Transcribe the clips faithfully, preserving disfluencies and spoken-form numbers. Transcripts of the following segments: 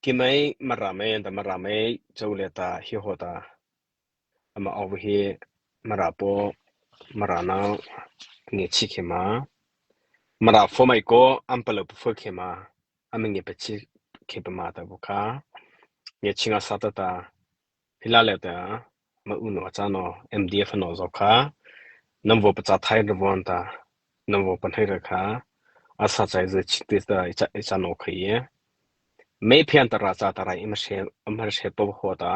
keimo Mara mo ta, Mara mo chô liata hi hawhta, ama awpa hi Mara paw, Mara no ngiachhie khei ma, Mara pho mai kaw, ama palôh pho khei ma, ama ngiapachhie khei pa ma ta bu kha, ngiachhie ngâsâ ta ta, hi la liata, ama unawh a châ no, M D F no zo kha, nama vaw pachâ thei ra vaw ta, nama vaw pahno ra kha, a sa chai zy chi ti ta ei cha, ei cha no kha ei. Mei phian ta ra cha ta rai, eima hre, eima hre paw hawhta.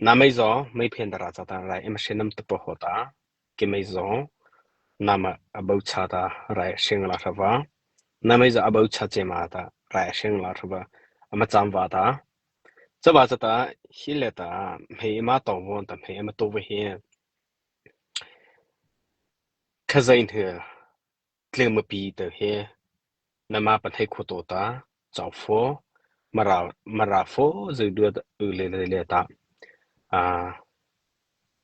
Nama zo, mei phian ta ra cha ta rai, eima hre nama ta paw hawhta. Keimo zo, nama abô cha ta rai hre ngâ la hra va. Nama zo abô cha che ma ta rai hre ngâ la hra va. Ama cham va ta. Chavâta cha ta, hi liata, hmei eima tao vaw ta, hmei eima tao va hi. Khazia he, tlei ma pi ta he, nama pahno khao to ta, chao pho, Mara, Mara pho, zy dua ta, u le le le ta. A,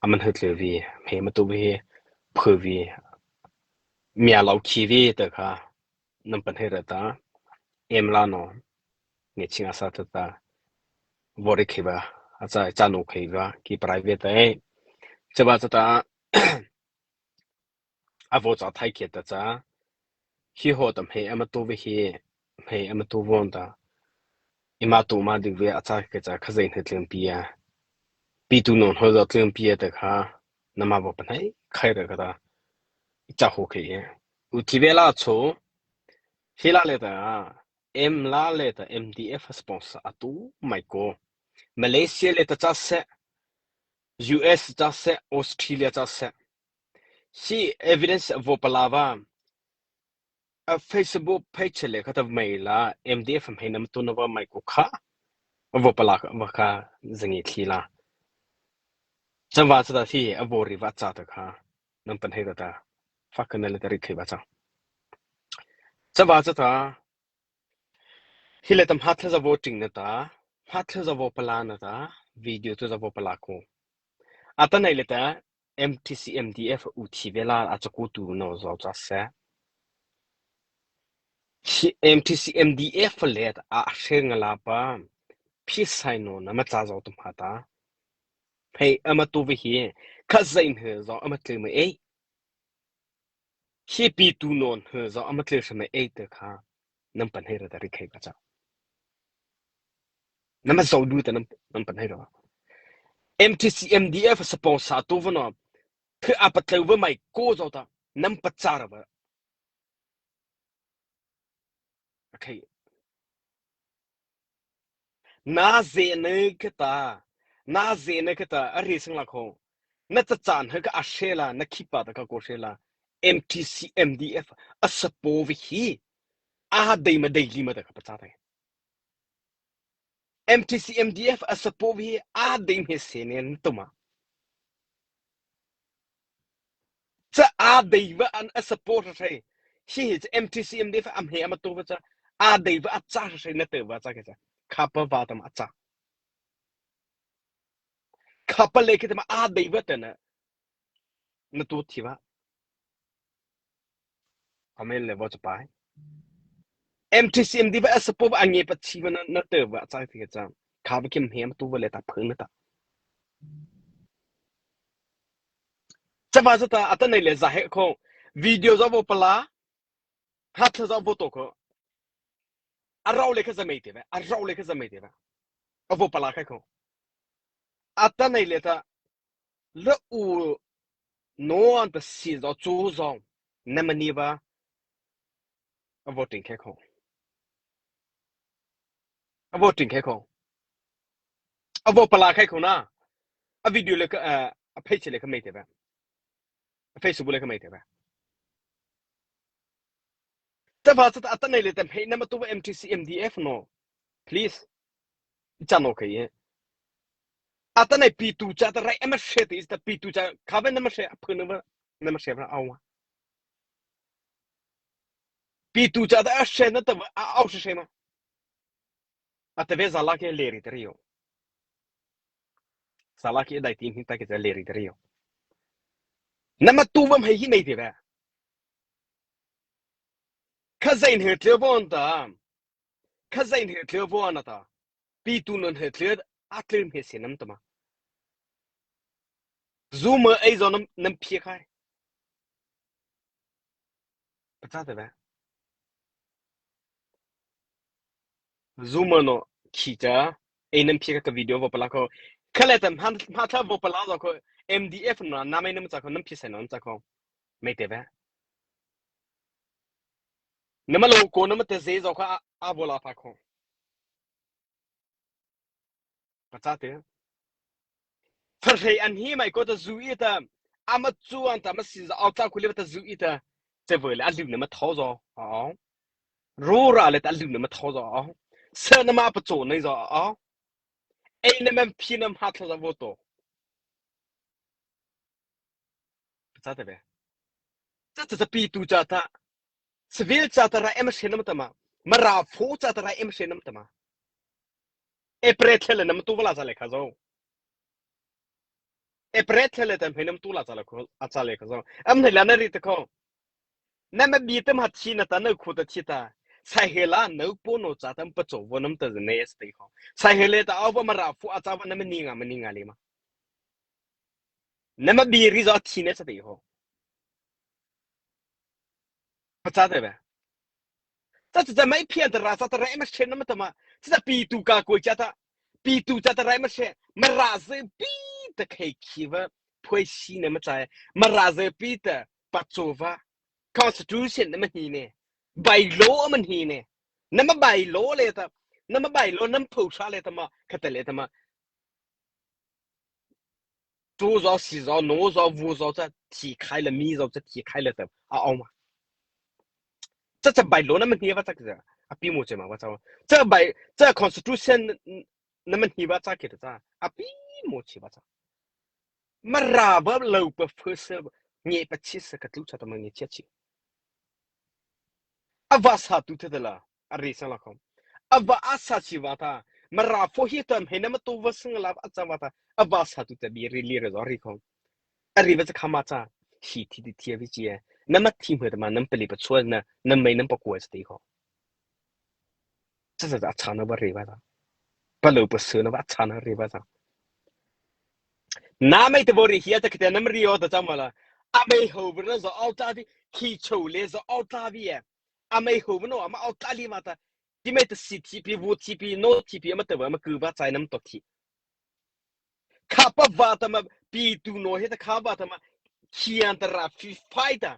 ama hawh tlei vei, hmei eima tao vei, pho vei, mia lao khi vei ta kha, nama pahno ra ta, M la no, ngiachhie ngâsâ ta ta, vaw ri khei va, a cha, cha no khei va, ki private ta ei. Chavâta cha ta, a vaw cha thai khei ta cha, hi hawhta hmei eima tao vei hi, hmei eima tao vaw ta, eima tao ma di vei a cha khei cha, khazia he tlei pi a. Pi tu no hawh zo tlei pi a ta kha, nama vaw pahno khai ra kha ta, ei cha hawh khei ei. U thi vei la chô, hi la liata, M la liata, M D F sponsor a tao mai kaw. Malaysia liata cha seh, U S cha seh, Australia cha seh. Hi evidence vaw pala va, a Facebook page liata kha ta mai la, M D F hmei nama tao na va mai kaw kha, a vaw pala va kha zangi thli la. Chavâta cha ta hi, a vaw ri va cha ta kha, nama pahno ra ta, fa kha na liata ri khei va cha. Chavâta cha ta, hi liata hmâ tha za vaw ting na ta, hmâ tha za vaw pala na ta, video tu za vaw pala kaw. Atanoh liata, M T C M D F u thi vei la a cha kaw tu no zo cha seh. Hi M T C M D F liata a hre ngâ la pa, phi sai no nama cha zo tu hmâ ta. Hmei eima tao vei hi, khazia he zo ama tlei ma ei. Hi pi tu no he zo ama tlei sa ma ei ta kha, nama pahno ra ta ri khei va cha. Nama zo du ta nama, nama pahno ra. M T C M D F sponsor tao va no, phi a patlô va mai kaw zo ta, nama pachâ ra va. Okay. Na zie na khata, na zie na khata, a ri sing la kaw. Na cha cha na kha a hre la, na khipa ta kha kaw hre la. M T C M D F a support vei hi. A dei ma dei li ma ta kha pachâ ta. M T C M D F a support vei hi, a dei ma he se ne na tao ma. Cha a dei va an a support sa sai. Hi hi cha M T C M D F a hmei ama tao va cha. A dei va a cha sa sai na tao va cha kei cha. Khâpa va ta ma a cha. Khâpa le kei ta ma a dei va ta na. Na tao thi va. Amen le va cha pai. M T C M D F a support va a ngiapachhie va na, na tao va cha kei cha. Khâpa kei hmei ama tao va le ta phung na ta. Chavâta cha ta, atanoh liata za he kaw, video za vaw pala, hmâ tha za vaw tao kaw. A rao le kha za mei te va, a rao le kha za mei te va. A vaw pala khai kaw. Atanoh liata, la u no an ta si zo chu zo, na mani va, a vaw ting khai kaw. A vaw ting khai kaw. A vaw pala khai kaw na. A video le kha, eh, a page le kha mei te va. A Facebook le kha mei te va. Chavâta cha ta, atanoh liata hmei nama tao va M T C M D F no. Please. Cha no kei. Atanoh pi tu cha ta rai ama hre te ta pi tu cha khâpa nama hre a phung na va nama hre va a wa. Pi tu cha ta a hre na ta va a au hre hre ma. A ta ve za la kei le ri ta ri yo. Za la kei dai ti ni ta kei cha le ri ta ri yo. Nama tao va hmei hi mei te va. Khazia he tlei vaw ta. Khazia hnei thlei vaw na ta, Pitu no hnei thlei, a thlei hmeiseih nama tah ma. Zoomer ei zo nama, nama phia khai. Pachâ teh ve. Zoomer no khih cha, ei nama phia kha ka video vaw palâ khao. Kha liata hmâ, hmâ tha vaw palâ zo khao, M D F no nama ei nama cha khao, nama phia sai no nama cha khao. Mei teh ve. Nama logo nama tah zy zo khao, a, a vaw la pha khao. Pachâ teh. Pharei an hi mai ko ta zu i ta, ama chuan ta ma si za au ta ku le ta zu i ta. Che vei le a liu nama thao zo. A. Ro ra le ta a liu nama thao zo. A. Sa nama pachaw nei zo. A. Ei nama phi nama ha thao zo vaw to. Pachâ teh ve. Cha cha cha Pitu cha ta. Civil cha ta rai ama hre nama tah ma. Mara pho cha ta rai ama hre nama tah ma. April thla le nama tu vala cha le kha zo. April thla le ta hmei nama tu la cha le kho, a cha le kha zo. Am hnei la na ri ta khao. Nama bi ta ma thi na ta na khu ta thi ta. Sai he la na po no cha ta ma pachaw vaw nama ta nei sa tei khao. Sai he le ta au vaw Mara pho a cha vaw nama ni nga ma ni nga le ma. Nama bi ri zo thi na sa tei ho. Pachâ teh ve. Cha cha cha mai phian ta ra cha ta rai ama hre nama tah ma. Cha cha Pitu ka ko cha ta. Pitu cha ta rai ama hre. Mara zy pi ta khai khi va. Phoi si nama cha. Mara zy pi ta pachaw va. Constitution nama hni ne. Bylaw ama hni ne. Nama bylaw le ta. Nama bylaw nama pho sa le ta ma. Kha ta le ta ma. Tu zo, si zo, no zo, vu zo, cha thi khai le, mi zo, cha thi khai le ta, a, au ma. Cha cha bylaw nama hni va cha kha, a pi mo che ma va cha. Cha by, cha constitution nama hni va cha kha ta, a pi mo che va cha. Mara va lo pa first, nge pa chi sa ka tu cha ta ma nge chi chi. A va sa tu te la. A ri sang la khom. A va a sa chi va ta. Mara pho hi ta hmei nama tu va sing la a cha va ta. A va sa tu ta bi ri li re zo ri khom. A ri va cha kha ma cha. Hi thi thi thi a vi chi e. Nama thi hmei ta ma nama pali pa chua na. Nama mei nama pa kua sa ti khom. Cha cha cha a cha na va ri va ta. Pa lo pa su na va cha na ri va ta. Nama mei ta va ri hi a ta kha ta nama ri o ta cha ma la. A mei ho va na zo au ta vi. Khi cho le zo au ta vi e. A mei ho va no ama au ta li ma ta. Ti mei ta si thi pi vu thi pi no thi pi ama ta va ama ku va chai nama to thi. Kha pa va ta ma Pitu no he ta kha va ta ma. Khian ta ra fi fai ta.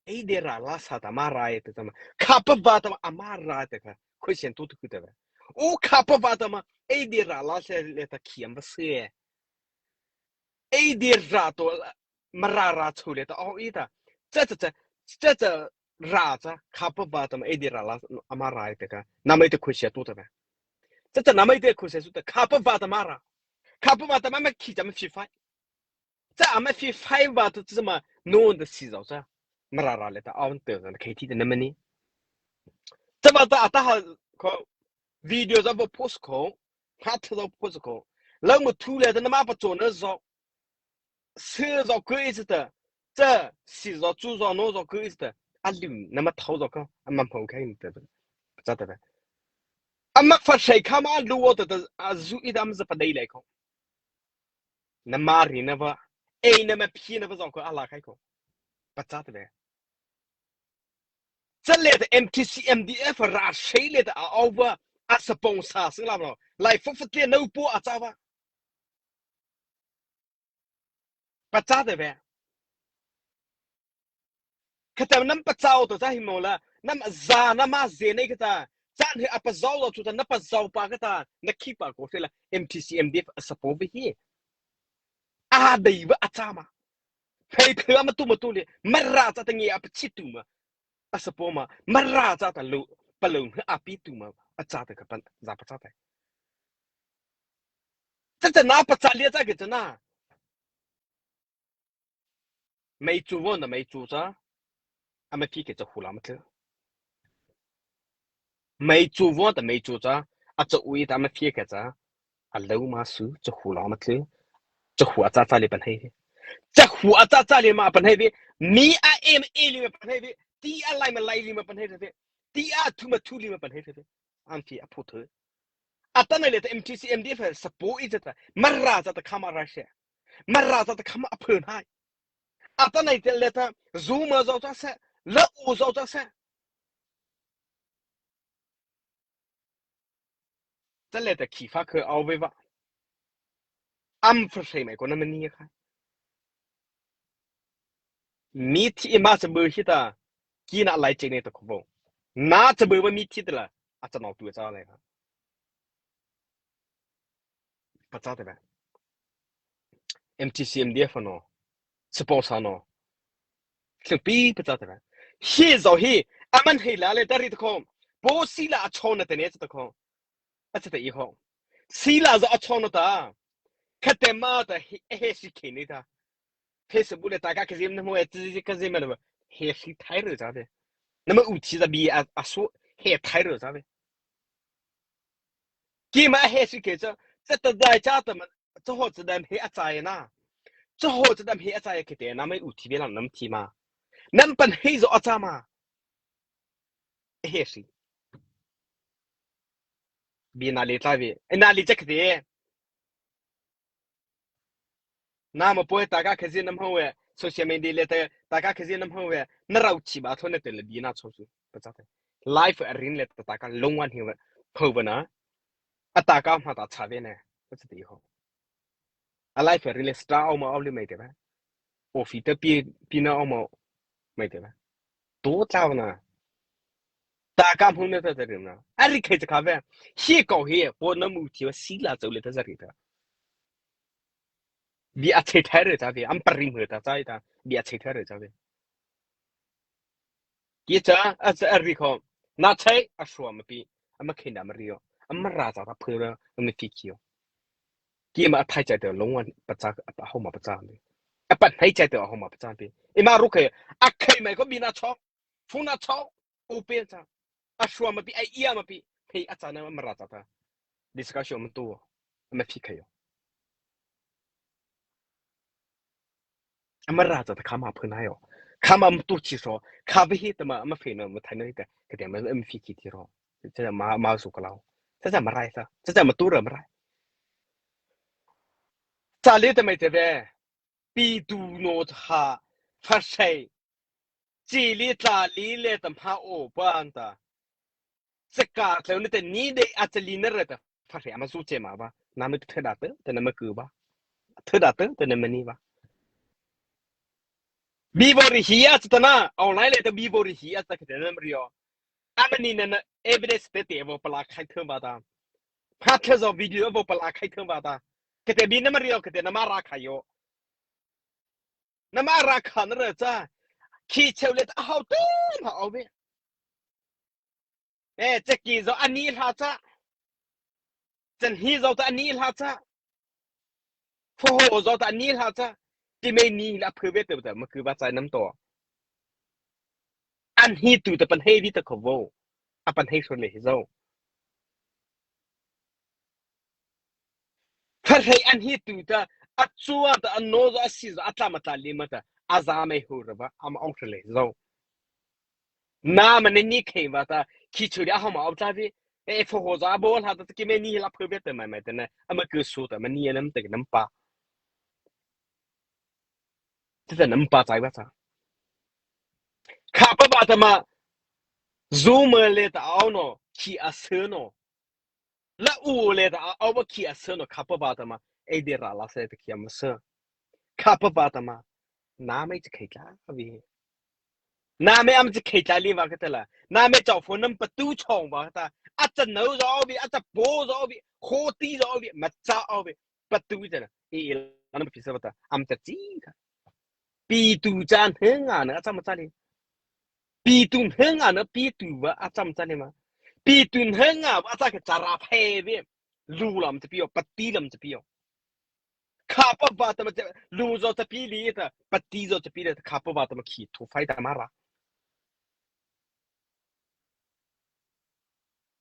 Ei de ra la sa ta ma ra e ta ma. Kha pa va ta ma ama ra ta kha. Question tu tu ku ta va. O kha pa va ta ma. Ei de ra la sa le ta khiam va se. Ei de ra to la, Mara ra chu le ta o i ta. Cha cha cha. Cha cha ra cha. Kha pa va ta ma ei de ra la ama ra e ta kha. Nama mei ta question tu ta va. Cha cha nama mei ta question tu ta. Kha pa va ta ma ra. Kha pa va ta ma ma khi cha ma fi fai. Cha ama fi fai va ta cha ma no da si zo cha. Mara ra le ta au ta na khai thi ta nama ni. Cha va ta a ta ha khao. Video za va post khao. Ha ta za post khao. Lo ma thu le ta nama pa cho na zo. Se zo ku i ta. Cha si zo chu zo no zo ku i ta. A liu nama thao zo ka. Ama hmao khai ni ta. Cha ta va. Ama fa sai kha ma lu wo ta ta. A zu i ta ama za pa dei le khao. Nama ri na va, ei nama phi na va zo ko a la khai ko. Pachâ teh ve. Cha le ta M T C M D F ra sei le ta a au va, a sponsor sing la no. Lai fo fo te no po a cha va. Pachâ teh ve. Khata nama pachâ to cha hi mo la, nama za nama ze nei khata, chan he a pazao lo chu ta na pazao pa khata, na khi pa ko fe la, M T C M D F a support ve hi. A dei va a cha ma. Phei phei ama tu ma tu le, Mara cha ta nge a pachi tu ma. A support ma, Mara cha ta lo, pa lo a pi tu ma, a cha ta ka pan, za pachâ ta. Cha cha na pachâ le cha ke cha na. Mei chu vaw na mei chu cha, ama phi ke cha hu la ma thlei. Mei chu vaw ta mei chu cha, a cha ui ta ama phi ke cha, a lo ma su cha hu la ma thlei. Cha hu a cha cha le pan hei ve. Cha hu a cha cha le ma pan hei ve. Mi a em e le ma pan hei ve. Ti a lai ma lai le ma pan hei ve. ti a thu ma thu li ma pan he he. An ti a pho thu. Atanoh liata M T C M D F support ei chata. Mara chata khâ ma ra sie. Mara chata khâ ma a pho hai. Atanoh liata Zuma zao cha sie. La u zao cha sie. Cha liata khi pha khei a vei va. Am pha sei mai ko na mani kha. Mi thi ma cha bu hi ta. Ki na lai che ne ta ko bo. Na cha bu ma mi thi ta la. A cha no tu cha le kha. Pachâ te ba. M T C M D F no. Support sa no. Tlung pi pachâ te ba. Hi zao hi. Aman hei la le ta ri ta ko. Bo si la a cho na te ne ta ko. A cha ta i ho. Si la zao a cho na ta. Kha te ma ta hi, he si khe ni ta. Facebook le ta ka kazim na mo e ti ka zim na. He si thai ro cha te. Na ma u thi za bi a, a su he thai ro cha te. Ki ma he si khe cha. Cha ta dai cha ta ma. Cha ho cha dam he a cha e na. Cha ho cha dam he a cha e khe te na ma u thi be la nam thi ma. Nam pan he zo a cha ma. He si. Bi na le tla ve. E na le cha khe te. Na ma poi ta ka khe zi nam ho ve. Social media le ta, ta ka khe zi nam ho ve. Na rao chi ba tho na te le bi na cho su. Pachâ te. Life a rin le ta, ta ka long wan hi ve. Ho ve na. A ta ka ma ta cha ve ne. Pachâ te ho. A life a rin le star au ma au le mai te ba. Office ta pi, pi na au ma mai te ba. To tla na. Ta ka hmu na ta ta ri na. A ri khai ta kha ve. Hi ko hi, po na mu thi va si la chau le ta za ri ta. Bi a che thai re ta ve, am pa ri mu ta cha ta. Bi a che thai re ta ve. Ki cha, a cha a ri ko. Na chai, a sua ma pi. A ma khe na ma ri yo. A ma ra cha ta phu ra, a ma ti ki yo. Ki ma a thai cha ta long wan pa cha, a pa ho ma pa cha ni. A pa thai cha ta ho ma pa cha pi. I ma ru khai, a khai mai ko bi na cho. Phone a chau, open cha. A sua ma pi, a ia ma pi. Hei a cha na ma ra cha ta. Discussion ma tu. Ma phi kha yo. A ma ra cha ta kha ma phu na yo. Kha ma tu chi so. Kha ve hi ta ma, ma phe na, ma thai na hi ta. Ka te ma, ma phi ki ti ro. Cha ma, ma su ka lao. Cha cha ma rai sa. Cha cha ma tu ra ma rai. Cha le ta mai te ve. Pi tu no cha. Pha sai. Chi li tla li le ta ma o pa an ta. Saka tlo ni te ni de a cha li na re ta. Pha sai a ma su che ma ba. Na me the da te, te na me ku ba. The da te, te na me ni ba. Bi bo ri hi a cha ta na. Online le te bi bo ri hi a cha ke te na me ri yo. A ma ni na na evidence te te bo pa la khai thon ba ta. Pha the zo video bo pa la khai thon ba ta. Ke te bi na me ri yo, ke te na ma ra khai yo. Na ma ra kha na re cha. Khi cheu le ta hau te ma au ve. E, cha ki zo a ni hla cha. Chan hi zo ta a ni hla cha. Pho ho zo ta a ni hla cha. Ti me ni la phu ve te ta ma ku ba cha nam to. An hi tu ta pan he vi ta ko vo. A pan he so le hi zo. Pharhei an hi tu ta, a chua ta, a no zo, a si zo, a tla ma tla li ma ta, a za mai hu ra ba, a ma ong le zo. Na ma ne ni khei ba ta, khi chu ri a ho ma au ta vi, e pho ho za bo la ta, ki me ni la phu be ta mai mai ta na, a ma ku su ta, ma ni a nam ta ki nam pa. Ti ta nam pa chai ba cha. Kha pa ba ta ma, zu ma le ta au no, khi a se no. La u le ta a, a va khi a se no kha pa va ta ma, e de ra la se ta khi a ma se. Kha pa va ta ma, na me chi khei tla vi. Na me am chi khei tla li va ka ta la. Na me chau pho nam pa tu chong va ta. A cha no zo vi, a cha po zo vi, kho ti zo vi, ma cha vi. Pa tu ta na. E, e, la na pi sa va ta. Am cha chi ta. Pi tu cha hne nga na, a cha ma cha li. Pi tu hne nga na, pi tu va a cha ma cha li ma. Pi tu hne nga va a cha ka cha ra phe ve. Lu lam cha pi yo, pa ti lam cha pi yo. Kha pa va ta ma cha, lu zo cha pi li ta, pa ti zo cha pi li ta, kha pa va ta ma khi thu fai ta ma ra.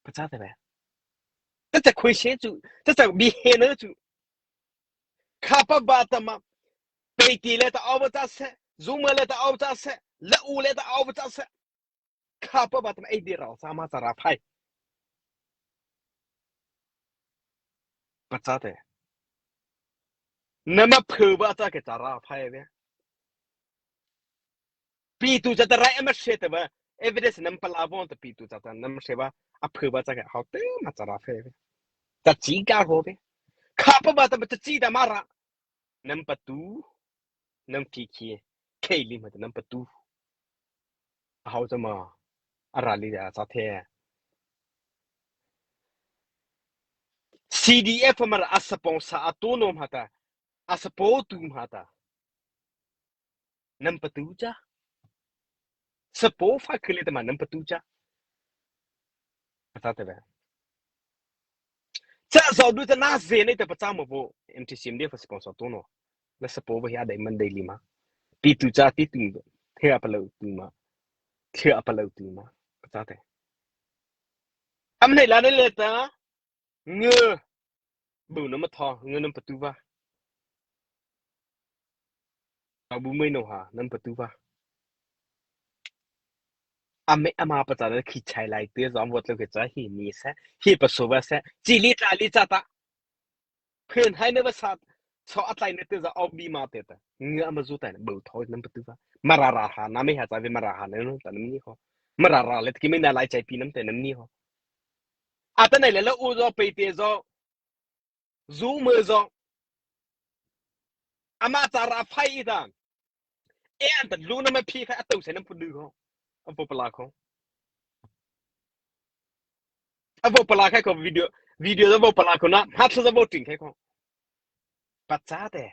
Pa cha ta ve. Ta cha khoi she chu, ta cha bi he na chu. Kha pa va ta ma, pe ti le ta au va cha se, zu ma le ta au cha se, la u le ta au va cha se. khâpa vâta ma ei di rao sa ma châ ra phai. Pachâ teh. Nama phuh vâta kei châ ra phai vei. Pi tu chata rai ama hre ta va, evidence nama pala vâta pi tu chata nama hre va, a phuh vâta kei hao te ma châ ra phai vei. Cha chi ka ho vei. Khâpa vâta ma cha chi ta ma ra. Nama patu, nama pi ki, kei li ma ta nama patu. A hao cha ma, a ra li a châ the. C D F Mara a sponsor a tu no ma ta, a support tu ma ta. Nama patu cha. Support fa kei li ta ma nama patu cha. Ka ta te ve. Cha zao du cha na ze nei ta pachâ ma vo. M T C M D F sponsor tu no. La support va hia dai man dai li ma. Pi tu cha ti tu. Thea pa lo tu ma. Thea pa lo tu ma. Pachâ te. Am nei la nei le ta. Nge. Bu nama tho, nge nama patu va. Abu mei no ha, nama patu va. Ame ama pachâ na khi chai lai te zao vot lo kei cha hi ni sa, hi pa so va sa, chi li ta li cha ta. Phen hai na va sa, so a tlai na te zao au bi ma te ta. Nge ama zu tai na, bu tho nama patu va. Mara ra ha, na me ha cha ve mara ha na no ta nama ni ho. Mara ra le ki me na lai chai pi nama te nama ni ho. Ata nei le la u zo pe te zo. Zu me zo. Ama châ ra phai i ta. E an ta lu nama pi khai a to se nama patu ho. A vo pala ko. A vo pala khai ko video, video a vo pala ko na, ha thla a vo ting khai ko. Pachâ te.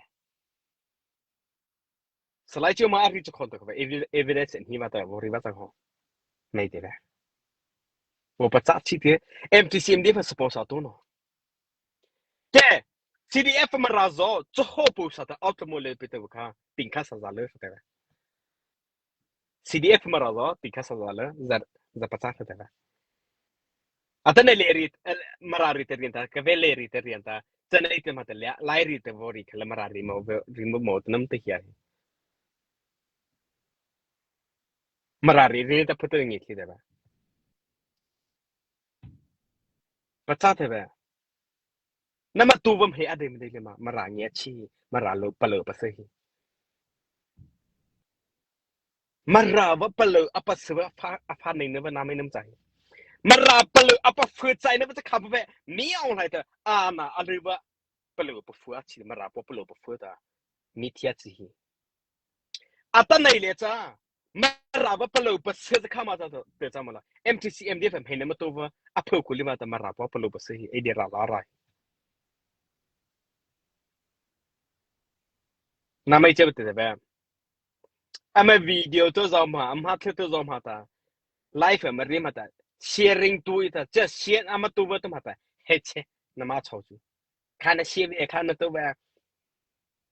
Salai chiu ma a ri cha khon ta ko, evi-, evidence hi va ta, vo ri va ta ko. Nei te ve. Vo pachâ chi te, M T C M D F sponsor tu no. Te, C D F Mara zo, cho ho po sa ta, auto mo le pe te vo kha, ting kha sa za le sa te ve. C D F Mara zo, ting kha sa za le, za, za pachâ sa te ve. Ata nei le ri, eh, Mara ri te ri ta, ka ve le ri te ri ta, cha nei te ma ta le, lai ri te vo ri kha le Mara ri mo ve, ri mo mo ta nama ta hia. Mara ri ri ta phu te ngi thi te ve. Pachâ te ve. Nama tu va mhe a dei ma dei le ma, Mara nge chi, Mara lo pa lo pa se hi. Mara va pa lo a pa se va pha, a pha nei na va nama nama cha hi. Mara pa lo a pa phu chai na va cha kha va ve, mi aw lai ta, a na a le va, pa lo pa phu a chi, Mara pa pa lo pa phu ta, mi thia chi hi. Ata nei le cha, Mara va pa lo pa se cha kha ma cha ta, te cha ma la. M T C M D F mhe nama tu va, a phu ku li ma ta Mara pa pa lo pa se hi, ei di ra la ra. Nama i che te ve. Ama video to zao ma, ama the to zao ma ta. Live ama ri ma ta. Sharing tu i ta, just share ama tu va tu ma ta. He che, nama chau chu. Kha na share ve, kha na tu va.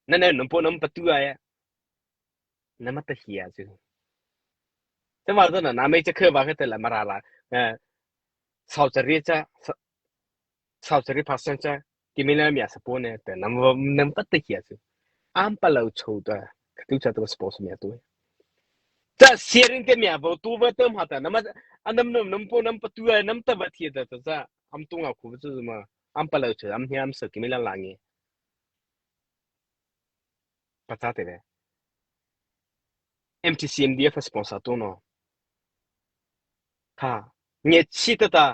Na na, nama po nama patu a ya. Nama ta hia chu. Te ma ta na, nama i che khe va khe te la Mara la. Eh, sao cha ri cha, sa-, sao cha ri percent cha, ki mi la mi a sa po ne, te nama, nama ta hia chu. Ama pa lo cho ta, ka tu cha tu sa po sa mi a tu. Cha sharing te mi a vo tu va tu ma ta, nama, a nama nama, nama po nama patu a, nama ta va thi ta ta cha, ama tu nga khu va chu ma, ama pa lo cho, ama hia ama sa ki mi la la nge. Pachâ te ve. M T C M D F sponsor tu no. Kha. Nge chi ta ta.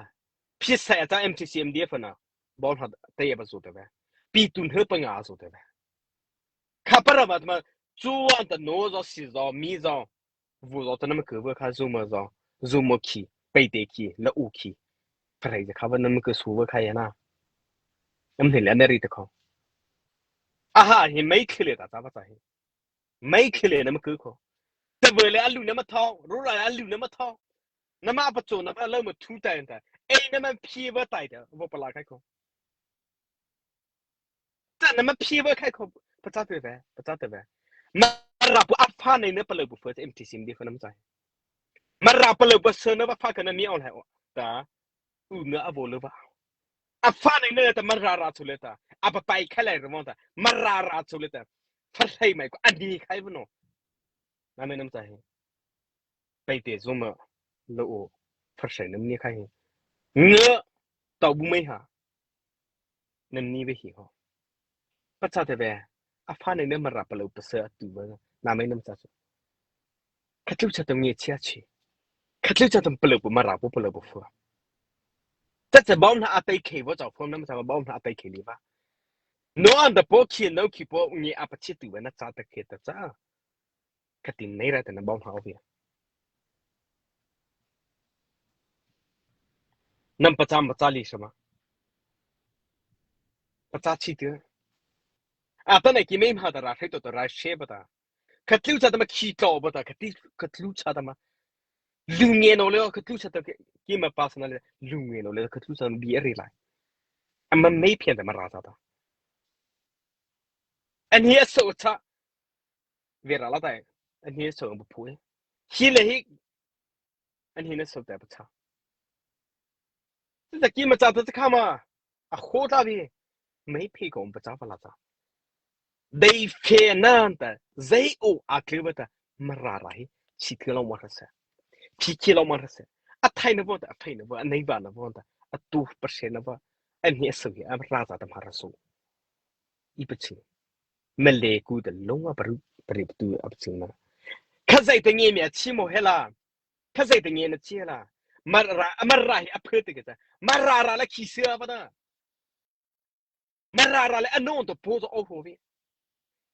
Phi sa ya ta M T C M D F na. Bol ha ta ya ba zu te ve. Pi tun he pa nga zu te ve. Kha pa ra ba ma. Chuan ta no zo si zo mi zo. Vu zo ta nama ke va kha zu ma zo. Zu ma khi. Pei te khi. La u khi. Pha rei za kha va nama ke su va kha ya na. Am ne la na ri ta kho. Aha, hi mai khi le ta ta ba ta hi. Mai khi le nama ke kho. Ta ve le a lu nama thao, ro ra a lu nama thao. Nama pa cho nama lo ma thu ta ta. Ei nama phi va tai ta, vo pa la khai kho. Ta nama phi va khai kho, pachâ te ve, pachâ te ve. Mara pu a pha nei na pa lo pu fa M T C M D F nama cha. Mara pa lo pa sa na va pha ka na mi on hai o. Ta. U na a vo lo va. A pha nei na ta Mara ra chu le ta. A pa pai khai lai ro ta. Mara ra chu le ta. Pha sai mai ko a ni khai va no. Nama nama cha hi. Pei te zu ma. lo o, phar sai nam ni khai hi. Nga, tau bu mai ha. Nam ni ve hi ho. Pachâ te ve, a pha nei na Mara palôh pasa a tu ve, na mai nam cha su. Khatlu cha tam nge chia chi. Khatlu cha tam palôh pu Mara pu palôh pu fu. Cha cha bau na a tai khei vo cha phom nam cha bau na a tai khei li va. No an da po khi no khi po nge a pa chi tu ve na cha ta khe ta cha. Kati nei ra ta na bau na o ve. Nam pachâ pachâ li sa ma. Pachâ chi tu. A ta nei ki mei ma ta ra, hei to ta ra she ba ta. Khatlu cha ta ma khi to ba ta, khati khatlu cha ta ma. Lu nge no le, khatlu cha ta ki ma personal le, lu nge no le, khatlu cha bi a ri lai. A ma mei phian ta Mara cha ta. An hi a so cha. Ve ra la ta. An hi a so ba phu. Hi le hi. An hi na so ta pachâ. Cha ki ma cha ta cha kha ma. A kho ta vi. Mei phe ko pachâ pa la cha. Dei phe nan ta, zei o a kle ba ta, Mara ra hi, chi kle lo ma ra sa. Chi kle lo ma ra sa. A thai na vo ta, a thai na vo, a nei ba na vo ta, a tu pa se na vo. An hi a so hi, a ra cha ta Mara so. I pa chi. Ma le ku ta lo ma pa ru, pa ri pa tu a pa chi na. Kha zei ta nge mi a chi mo he la. Kha zei ta nge na chi la. Mara, Mara hi a phe te ke ta. Mara ra la khi se ba ta. Mara ra le a no to po to o ho ve.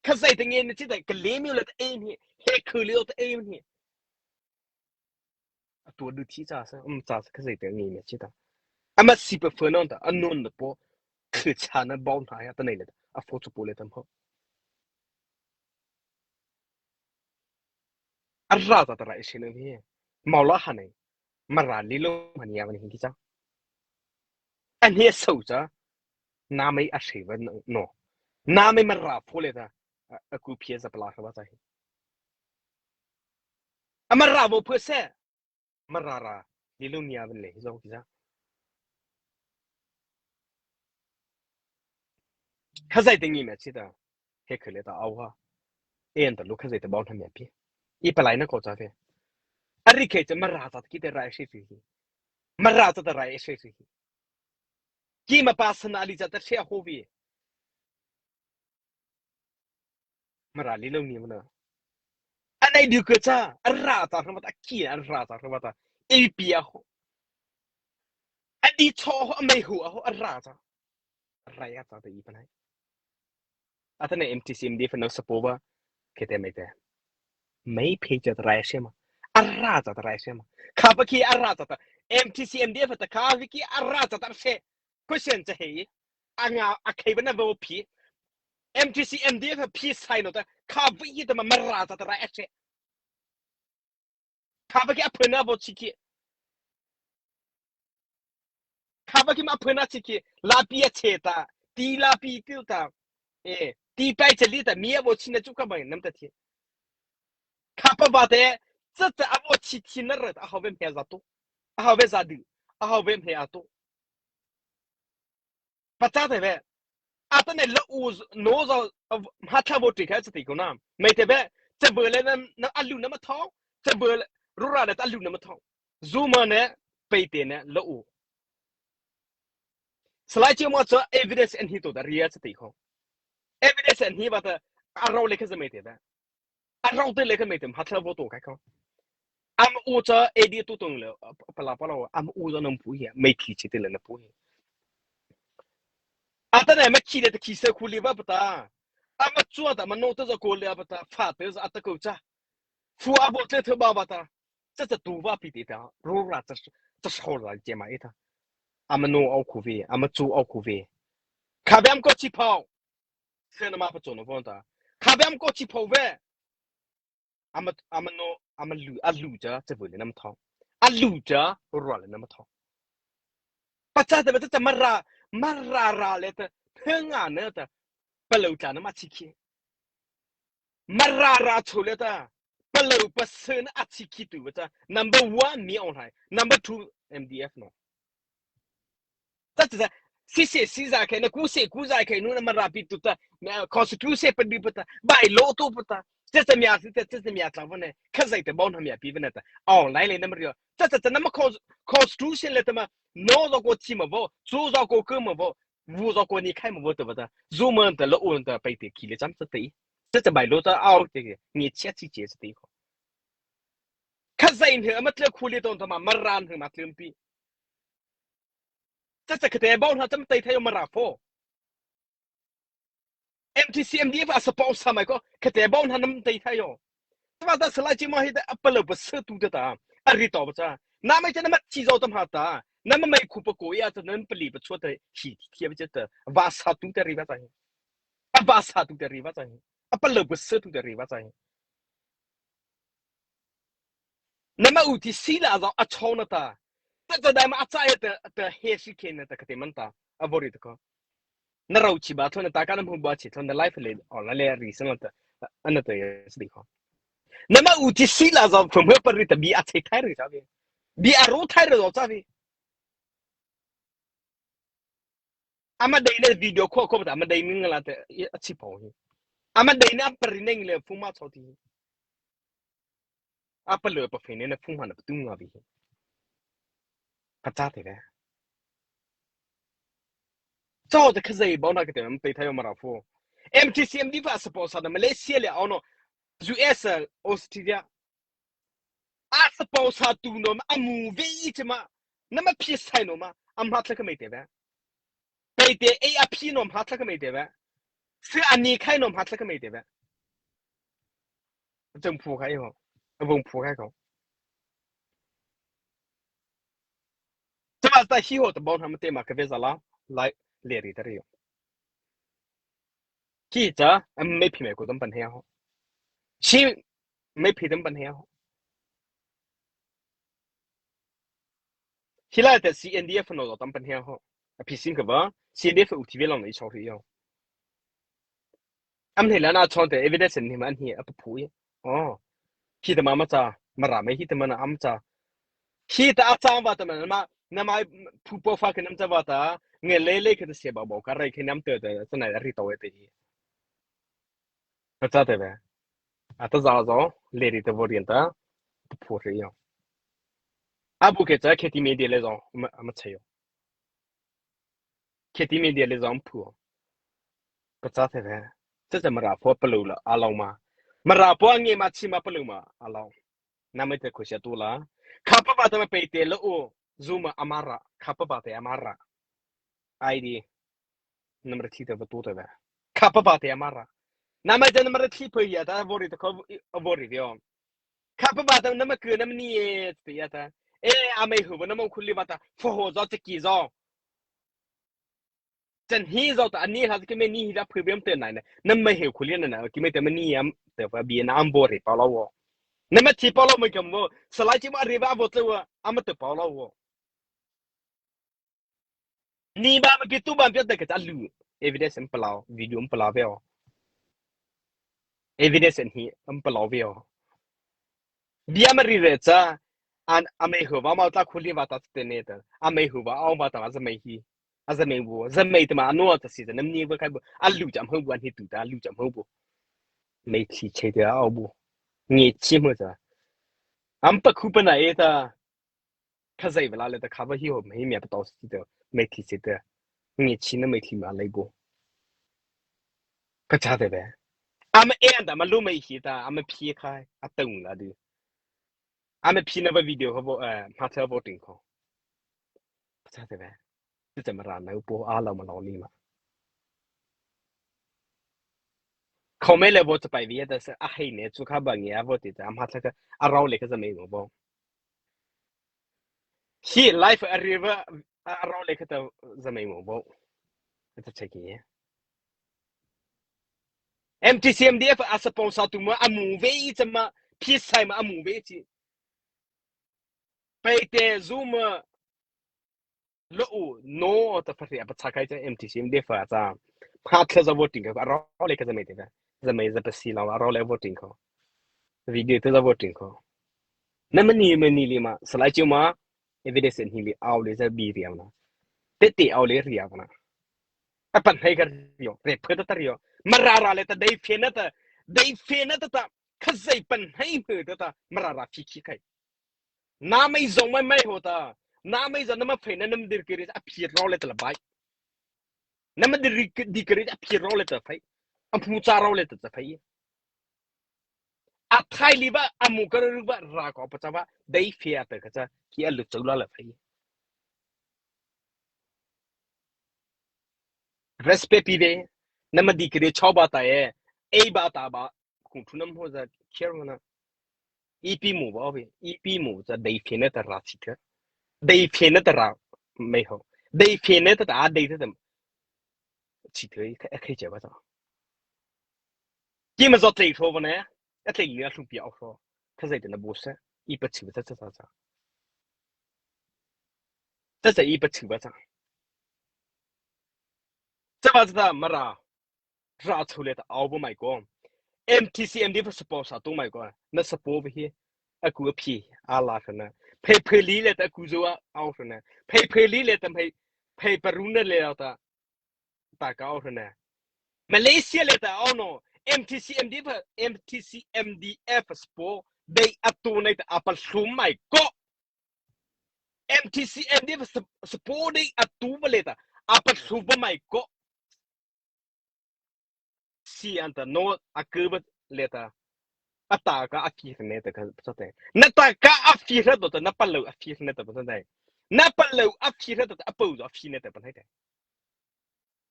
Kha zei ta nge na chi ta ka le mi le ta e ni. He khu le ta e ni. A tu du thi cha sa, um cha sa kha zei ta nge na chi ta. A ma si pa phe no ta, a no na po. Khu cha na bau na ya ta nei le ta. A pho chu po le ta mo. A ra cha ta ra e se na ve. Mau la ha nei. Mara li lo ma ni ya ma ni hi ki cha. An hi a so cha. Na mei a se va no. Na mei Mara pho le ta. A, a ku phia za pa la sa va cha hi. A Mara vo phe se. Mara ra. Li lo ni ya va le hi zo ki cha. Kha zei ta nge mi a chi ta. He khu le ta au ha. E an ta lu kha zei ta bau na mi a pi. I pa lai na ko cha ve. A ri khe cha Mara cha ki te ra e se fi hi. Mara cha ta ra e se fi hi. Ki ma pa sa na li cha ta se ho vi. Mara li lo ni ma na. A nei du ke cha, a ra cha ra ma ta, ki a ra cha ra ma ta. E pi a ho. A di cho ho, a mei ho a ho, a ra cha. A ra ya cha ta i pa nei. A ta nei M T C M D F no sa po ba. Ke te mei te. Mei phe cha ta ra se ma. A ra cha ta ra se ma. Kha ba ki a ra cha ta. M T C M D F ta kha ba ki a ra cha ta se. Question cha he. A nga a khei ba na vo phi. M T C M D F phi sai no ta. Kha ba ki ta ma Mara cha ta ra se. Kha ba ki a phe na vo chi ki. Kha ba ki ma phe na chi ki. La pi a che ta. Ti la pi pi ta. E. Ti pai che li ta. Mi a vo chi na chu ka ba nam ta thi. Kha pa ba te. Cha cha a vo chi thi na ra ta. A hau ve me za to. A hau ve za du. A hau ve me a to. Pachâ te ve. A ta nei la u z-, no za, a v-, ma tha vo ti kha cha ti ko na. Mei te ve. Cha ve le na, na a lu na ma thau. Cha ve le, ro ra le ta a lu na ma thau. Zu ma ne, pei te ne, la u. Salai chi ma cha evidence an hi to ta ria cha ti ko. Evidence an hi ba ta, a rau le kha za mei te ve. A rau te le kha mei te ma tla vo to kai ko. Ama u cha A D tu tong le, pa la pa la, ama u cha nam pu hi, mei phi chi te le na pu hi. A ta nei ma khi le ta khi se khu li va pa ta. Ama chua ta ma no ta za ko le pa ta, fa te za a ta ko cha. Fu a vo te the ba ba ta. Cha cha tu va pi te ta, ro ra cha, cha so ra che ma e ta. Ama no au khu ve, ama chu au khu ve. Kha bem ko chi phau. Se na ma pa cho no von ta. Kha bem ko chi phau ve. Ama, ama no, ama lu, a lu cha, cha vu le nam thau. A lu cha, ro le nam thau. Pachâ te ba ta, ta Mara, Mara ra le ta, phe nga na ta, palôh tla na ma chi ki. Mara ra cho le ta, palôh pasa na a chi ki tu ba ta, number one mi aw hai, number two M D F no. Ta ta, si se si za khe na, ku se ku za khe nu na Mara pi tu ta, na constitution pa di pa ta, bai lo tu pa ta, ta ta mia si ta, ta ta mia tla va ne, kha zai ta bau na mia pi va na ta, aw lai le na Mara Cha cha cha nama cons-, constitution liata ma, no zy kô chi ma vaw, chu zy kô kô ma vaw, vu zy kô ni khai ma vaw tahpa ta, zu ma ta la u ta pai te khi le cham cha te. Cha cha bai lo ta au te, ngi chia chi che cha te ko. Khazia hnei ama tlai khu le ton ta ma, Mara hnei ma tlai pi. Cha cha khate bau na cham tai thai yo Mara pho. M T C M D F a support sa mai ko, khate bau na nam tai thai yo. Tama ta salai chi ma hi ta a palo pa sa tu ta ta. A ri to pa cha. Na mai cha na ma chi zo tam ha ta. Na ma mai khu pa ko ya ta na pali pa chua ta hi, hi, hi, hi, ta. Va sa tu ta ri va ta hi. A va sa tu ta ri va ta hi. A palo pa sa tu ta ri va ta hi. Nama u ti si la zo a chona ta. Ta ta dai ma a cha ya ta, ta he si ke na ta khate man ta. A vori ta ko. Na rau chi ba thon ta ka na mu ba chi thon da life le on la le ri san ta. Ana ta ya si ko. Nama u ti si la zo from her pa ri ta bi a chai thai ri sa bi. Bi a ro thai ri zo sa bi. Ama dei na video ko ko ta ama dei mi ngala ta a chi pau hi. Ama dei na pa ri neng le fu ma chau ti. A palo pa fe ne na phung ma na pa tu nga bi. Ka cha te ve. Chau te khazia bau na ka te ma te thai Mara pho. M T C M D F a support sa na Malaysia le au no. U S, Australia. A support sa tu no ma, a mu ve i te ma. Na ma pi sai no ma. A ma tla ka mai te ve. Pai te e a pi no ma tla ka mai te ve. Su a ni khai no ma tla ka mai te ve. Chang phu khai ho. A vong phu khai ko. Tama ta hi ho ta bon ham te ma ka ve za la. Lai le ri ta ri yo. Hi cha, am me phi me ko tam pan he ho. Chi me phi tam pan he ho. Hi la ta C N D F no tam pan he ho. A phi sin ka ba, C N D F u ti ve long i chau ri yo. Am he la na chon te evidence ni ma an hi a pu pu ye. Oh. Hi ta ma ma cha, Mara me hi ta ma na am cha. Hi ta a cha va ta ma na ma, na ma pu po fa ke nam cha va ta, nge le le ke ta se ba bo ka rai ke nam te te, sa na ri to e te hi. Ka cha te ve. A ta za zo, le ri te vo rian ta, pu pu ri yo. A bu ke cha ke ti me de le zo, ma, ma cha yo. Kheti media le zong phu. Pachâ thei ve. Cha cha Mara pho palôh la a lao ma. Mara pho a nge ma chi ma palôh ma a lao. Nama te khosia tu la. Khâpa vâta ma peite la u. Zu ma a Mara. Khâpa vâta a Mara. Ai di. Nama ra thi te va tu te ve. Khâpa vâta a Mara. Nama te nama ra thi pho ya ta vori te kho vori ve o. Khâpa vâta nama kô nama ni e te ya ta. E a mei hu va nama khu li vâta. Pho ho zo te ki zo. Chan hi zo ta ani ha ki me ni hi da phu bem te nai na. Nama hei khu li na na ki me te ma ni am te va bi na am bo re pa lo wo. Nama thi pa lo mo kam wo. Salai chi ma re va vo te wa. Ama te pa lo wo. Ni ba ma pi tu ba pi te ka ta lu. Evidence am pa lo, video am pa lo ve o. Evidence am hi am pa lo ve o. Bia ma ri re cha, an a mei hu va ma ta khu li va ta te ne ta. A mei hu va au va ta za mei hi. A za mei bu, za mei te ma no ta si ta nam ni va kai bu. A lu cham hu bu an hi tu ta, a lu cham hu bu. Mei thi che te au bu. Nge chi mo ta. Am pa khu pa na e ta. Khazia va la le ta khâpa hi ho mei mia pa to si ta. Mei thi che ta. Nge chi na mei thi ma lai bu. Pachâ thei ve. Ama e an ta ma lu mei hi ta, ama phi khai, a tong la di. Ama phi na va video ho vo, eh, ma tha voting ko. Pachâ thei ve. Ti cha Mara na u po a lao ma lao ni ma. Kho me le vo cha pai vi ta sa a hei ne chu kha ba nge a vo ti ta, ama tha ka a rao le ka za mei mo vo. Hi life a river a rao le ka ta za mei mo vo. Ka ta che ki. M T C M D F a sponsor tu ma a mu ve i cha ma, phi sai ma a mu ve chi. Pai te zu ma lo u no ta fa ri a pa cha kai cha M T C M D F cha. Pha thla za voting ka a rao le ka za mei te ka. Za mei za pa si lao a rao le voting ko. Video te za voting ko. Na ma ni ma ni li ma, salai chi ma, evidence ni li au le za bi ri au na. Te te au le ri au na. A pan hai ka ri o, re phe ta ta ri o. Mara ra le ta dei phe na ta, dei phe na ta ta, khazia pan hai phe ta ta, Mara ra phi khi kai. Nama ei zao mai mai hawh ta. Nama ei zao nama phei na nama dikari a phei rao liata la bai. Nama dikari a phei rao liata phei. A hmu cha rao liata cha phei. A thai li ba, a mu ka ru ba, ra ko pa cha ba, dei phei a ta ka cha, ki a lu chau la la phei. Respect pi ve, nama dikari chau ba ta e, ei ba ta ba, kung thu nam ho za, care mana. Ipi mu ba, ipi mu za, dei phei na ta ra chi ka. Dei phei na ta ra, mai ho. Dei phei na ta ta, dei ta ta. Chi ka, ka, ka cha ba ta. Ki ma zo tlei tho ba ne, a tlei ni a hlum pi au tho. Ka zai ta na bu sa, i pa chi ba ta ta ta ta. Ta ta i pa chi ba ta. Ta ba ta Mara. Ra chu le ta au ba mai ko. M T C M D F support sa tu mai ko. Na support ba hi. A ku a phi, a la sa na. Phei phei li le ta ku zo a au sa na. Phei phei li le ta phei, phei pa ru na le ta. Ta ka au na. Malaysia le ta au no, M T C M D F, M T C M D F support, dei a tu nei ta a pa hlum mai ko. M T C M D F sup-, support dei a tu ba le ta, a pa hlum ba mai ko. Si an ta no a ke ba le ta. A ta ka a ki ne ta ka sa te. Na ta ka a fi ra do ta, na pa lo a fi ne ta ba sa te. Na pa lo a fi ra do ta, a po zo a fi ne ta ba sa te.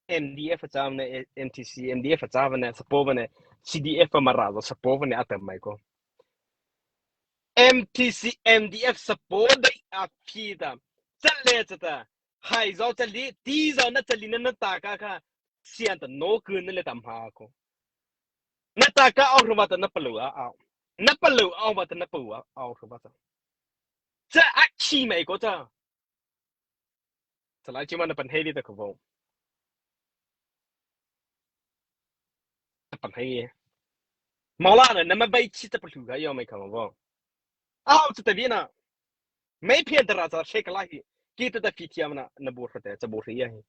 M D F cha ne, M T C, M D F cha ne, support ne, C D F Mara zo support ne a ta mai ko. M T C, M D F support dei a fi ta. Cha le cha ta. Hai zo cha li, ti zo na cha li na na ta ka ka. Sian ta no ku na le ta ma ko. Na ta ka au ru ba ta na pa lo a au. Na pa lo au ba ta na pa au ru ba ta. Cha a chi mai ko cha. Salai chi ma na pan hei di ta ko bo. Na pan hei. Mawla na, na ma bai chi ta pa lu ga yo mai ka bo. Au cha ta vi na. Mai phian ta ra cha se ka la hi. Ki ta ta fi thiam na, na bo hra te, cha bo hra ya hi.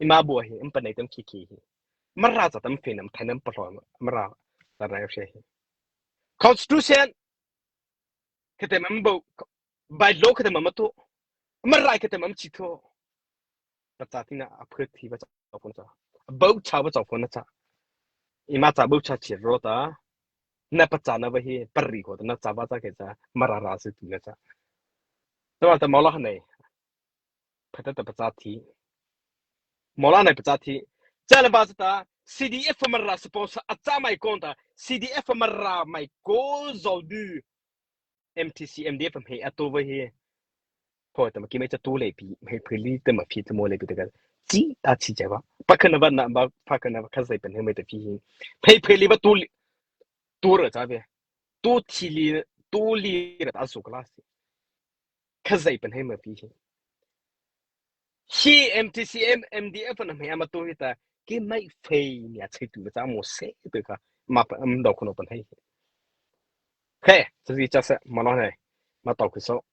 I ma bo hi, im pa nei tam ki ki hi. Mara cha tam phi nam, thai nam pa lo, Mara. Ta ra yo se hi. Constitution. Kete mam bo, bai lo kete mam to. Mara kete mam chi to. Pachâ tina a phuh thi ba cha phone cha. Bo cha ba cha phone cha. I ma cha bo cha chi ro ta. Na pachâ na ba hi, pari ko ta na cha ba cha ke cha. Mara ra si tu na cha. Ta ba ta Mawla nei. Phata ta pachâ thi. Mawla nei pachâ thi. Cha la ba cha ta. C D F Mara support sa a cha mai ko ta. C D F Mara mai ko zo du. M T C, M D F hmei a to ba hi. Pho ta ma ki mai cha to le pi, hmei phei li ta ma phi ta mo le pi ta ka. Chi a chi cha ba. Pa ka na ba na ba, pa ka na ba ka zai pen hmei ta phi hi. Hmei phei li ba to li, to ra cha be. To thi li, to li ra ta su class. Ka zai pen hmei ma phi hi. Hi M T C M, M D F na hmei ama to hi ta, ki mai phei ni a chei tu ba cha mo se tu ka, ma pa am dau ko no pan hei. He, cha zi cha sa, ma no hei. Ma tau ki so,